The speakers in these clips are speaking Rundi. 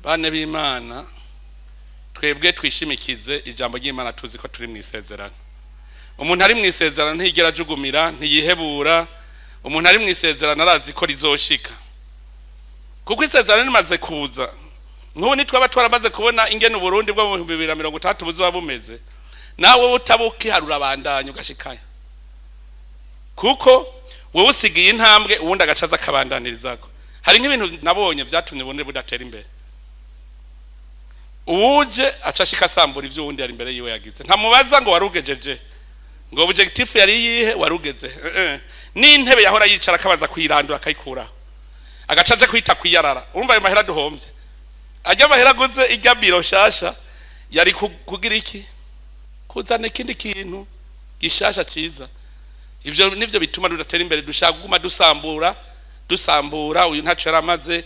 Bane b'Imana, twebwe twishimikize ijambo ry'Imana, tuzi ko turi mu isezerano. Umuntu ari mu isezerano ntiyigera ajugumira, ntiyihebura. Umuntu ari mu isezerano arazi ko rizoshika, kuko isezerano rimaze kuza, nk'ubu nitwaba twaramaze kubona ingene Uburundi bwo mu 2060 buzoba bumeze, nawe utabukiharura, abandanya ugashikayo, kuko wowe usigiye intambwe, uwundi agaca aza akabandanyirizako. Hari nk'ibintu nabonye vyatumye uburundi budatera imbere. Uwuje aca ashika asambura ivyo uwundi yari imbere yiwe yagize. Ntamubaza ngo warugejeje, ngo objectif yari yihe, warugeze. N'intebe yahora yicara akabaza kuyirandura, akayikuraho, agaca aje kwita kwiyarara. Urumva ayo mahera duhomvye, ajya amahera aguze ijya biro shasha yari kugira iki? Kuzana ikindi kintu gishasha ciza. Ivyo nivyo bituma tudatera imbere. Dushaka kuguma dusambura, dusambura. Uyu ntaco yaramaze,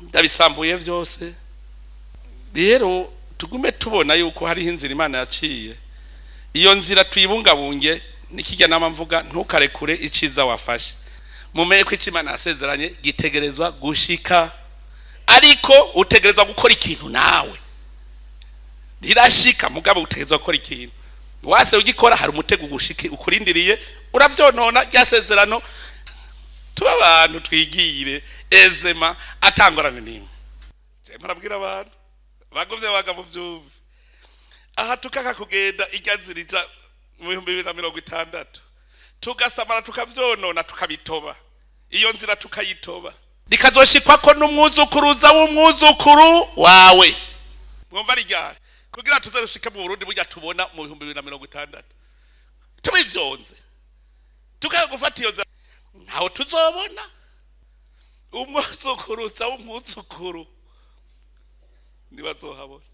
ndabisambuye vyose. Rero tugume tubona yuko hariho inzira Imana yaciye, iyo nzira tuyibungabunge. Nikijya nama mvuga, ntukarekure iciza wafashe. Mumenye ko icyo Imana yasezeranye gitegerezwa gushika, ariko utegerezwa gukora ikintu nawe. Rirashika, mugabo utegerezwa gukora ikintu. Wase ugikora, hari umutego ugushike ukurindiriye, uravyonona rya sezerano. Tuba abantu twigire ezema atangorane nimwe. Je murabwira abantu baguvye bagabo vyumve aha, tukaka kugenda irya nzira ija mu 2060, tugasamara, tukavyonona, tukabitoba, iyo nzira tukayitoba, rikazoshikwako n'umwuzukuruza w'umwuzukuru wawe. Mwumva ryari kugira tuze rushike mu Burundi burya tubona mu 2060? Tubivyonze, tukanga gufata iyo nzira, ntaho tuzobona. Umwuzukuruza w'umwuzukuru ntibazohabona.